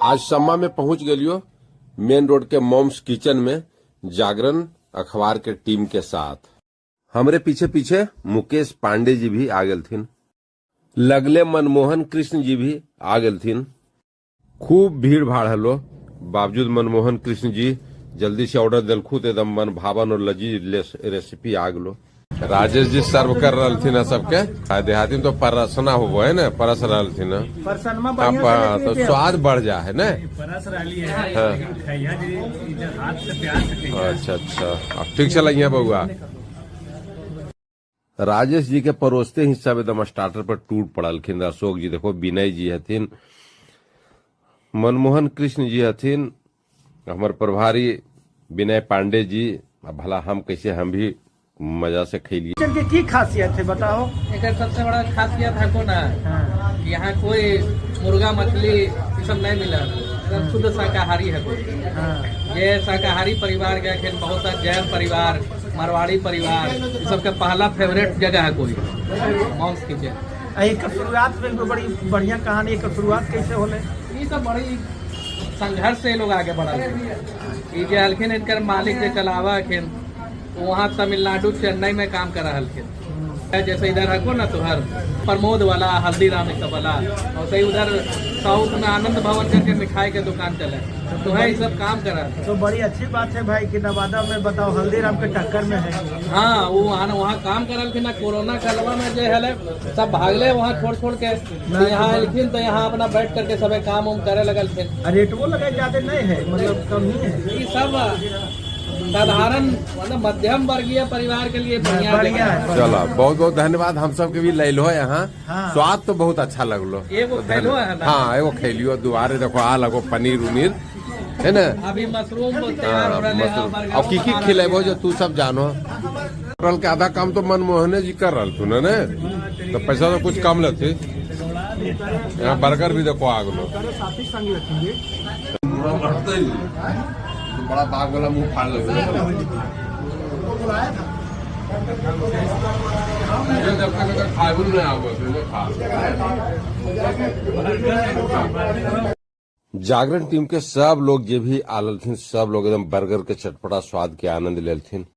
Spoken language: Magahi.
आज सम्मा में पहुंच गेलियो मेन रोड के मॉम्स किचन में जागरण अखबार के टीम के साथ। हमरे पीछे पीछे मुकेश पांडे जी भी आ गेलथिन, लगले मनमोहन कृष्ण जी भी आ गेलथिन। खूब भीड़ भाड़ हलो, बावजूद मनमोहन कृष्ण जी जल्दी से ऑर्डर दिलखू तो एकदम मन भावन और लजीज रेसिपी आ गलो। राजेश जी सर्व कर रहलथिन है सबके। आ देहाती में तो परसना होबो है ना, परस रहलथिन है। परसनमा हाँ, बढ़िया से तो लेके स्वाद बढ़ जा है ना। परस रही है, लेकिन खैया जी इधर हाथ से प्यार से खैया। अच्छा, अब ठीक चल बउआ। राजेश जी के परोसते ही सब एकदम स्टार्टर पर टूट पड़लखिन। अशोक जी देखो, विनय जी हथिन, मनमोहन कृष्ण जी हथिन, हमर प्रभारी विनय पांडे जी। आ भला हम कैसे, हम भी मजा से खैलिए। किचन के की खासियत है, बताओ। एक सबसे बड़ा खासियत है को ना कि यहाँ कोई मुर्गा मछली ये सब नहीं मिला, एकदम शुद्ध शाकाहारी है कोई। ये शाकाहारी परिवार के अखन बहुत सा जैन परिवार, मारवाड़ी परिवार, ये सबके पहला फेवरेट जगह है कोई मॉम्स किचन। आ एकर शुरुआत में एगो बड़ी बढ़िया कहानी, एकर शुरुआत कैसे होले? ये सब बड़ी संघर्ष से ये लोग आगे बढ़ल। ये जे हलखिन, इनकर मालिक जे चलावा हखिन, वो वहाँ तमिलनाडु चेन्नई में काम कर हलखिन। जैसे इधर हको ना तुहर प्रमोद वाला, हल्दीराम सब वाला, और सही उधर साउथ में आनंद भवन करके मिठाई के दुकान चले, तो है ये सब काम कर रहा। तो बड़ी अच्छी बात है भाई कि नवादा में बताओ हल्दीराम के टक्कर में है। हाँ, वो वहाँ वहाँ काम करल ना, कोरोना कालवा में जो है सब भागले वहाँ छोड़ छोड़ के, तो यहाँ अलखिन तो यहाँ अपना बैठ करके सब काम उम करे लगल। आ रेटवो लगे ज्यादा नहीं है, मतलब कम ही है। ये सब साधारण मतलब मध्यम वर्गीय परिवार के लिए बढ़िया बढ़िया जगह है। चलो, बहुत बहुत धन्यवाद। हम सबके भी लैलो यहाँ। स्वाद तो बहुत अच्छा लगलो। एगो खैलो है ना? हाँ, एगो खैलियो। दुआरे देखो आ लगो पनीर उनीर है ना। अभी मशरूम तो तैयार हो हाँ, रहे हैं। मशरूम बर्गर और की की बना रहे खिलेबो हैं। जो तू सब जानो। होटल के आधा काम तो मनमोहने जी कर रहा तू ने, तो पैसा तो कुछ कम लेती। यहाँ बर्गर भी देखो आ गलो। साथी संग रखेंगे। बड़ा बाघ वाला मुंह फाड़ लगे। जब तक खाए नहीं आबो खा। जागरण टीम के सब लोग जे भी आलथिन, सब लोग एकदम बर्गर के चटपटा स्वाद के आनंद लेलथिन।